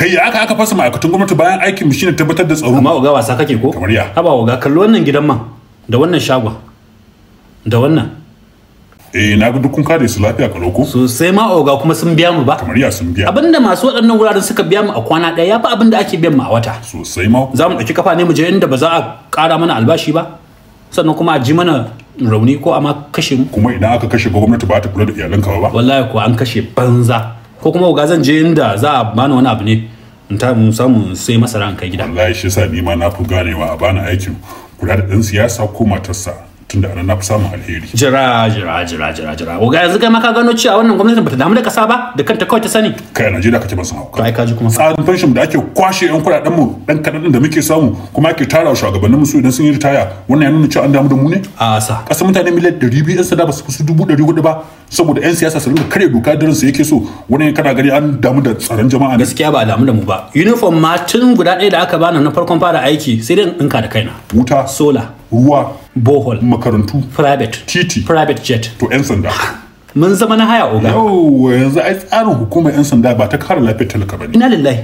Kai, ya aka fasa ma'aikatan gwamnati bayan aikin mu shine tabbatar da tsaro? Amma oga, wasa kake ko? Kamar ya? Haba oga, kalli wannan gidan man da wannan shagon da wannan. Eh, na ga duk kun kare su lafiya kalau ko? Sosai ma oga, kuma sun biya mu ba. Kamar ya sun biya? Abinda masu waɗannan wuraren suka biya mu a kwana ɗaya ya fi abinda ake biyan mu a wata. Sosai ma. Za mu ɗauki kafa ne mu je inda ba za a ƙara mana albashi ba, sannan kuma a ji mana rauni ko a ma kashe mu? Kuma idan aka kashe, gwamnati ba ta kula da iyalanka ba? Wallahi ko an kashe banza. Ko kuma oga, zan je inda za a bani wani abu ne in ta mu samu sai masara in kai gida. Wallahi shi yasa ni ma na fi ganewa a bani aikin kula da ɗan siyasa ko matarsa, tunda anan na fi samun alheri. Jira, jira, jira, jira, jira oga, yanzu kai ma ka gano cewa wannan gwamnatin bata damu da kasa ba, da kanta kawai ta sani. Kai, a Najeriya kake ban san To hauka. ai ka ji kuma. Tsarin pension da ake kwashe yan kuɗaɗen mu dan kaɗan da muke samu, kuma ake tara wa shugabannin mu su idan sun yi ritaya, wannan ya nuna cewa an damu da mu ne? A sa. Kasar mutane miliyan 200, yan sanda ba su fi su 400,000 ba, saboda yan siyasa su rinka karya doka daren su yake so. Wannan kana gani an damu da tsaron jama'a ne? Gaskiya ba a damu da mu ba. Uniform ma tun guda ɗaya da aka bani na farkon fara aiki, sai dai in ɗinka da kaina. Wuta, solar, ruwa, borehole, makarantu, private, titi, private jet. To yan sanda? Mun zama na haya oga. Yau yanzu ai tsarin hukumar yan sanda ba ta kare lafiyar talaka ba ne. Ina lillahi.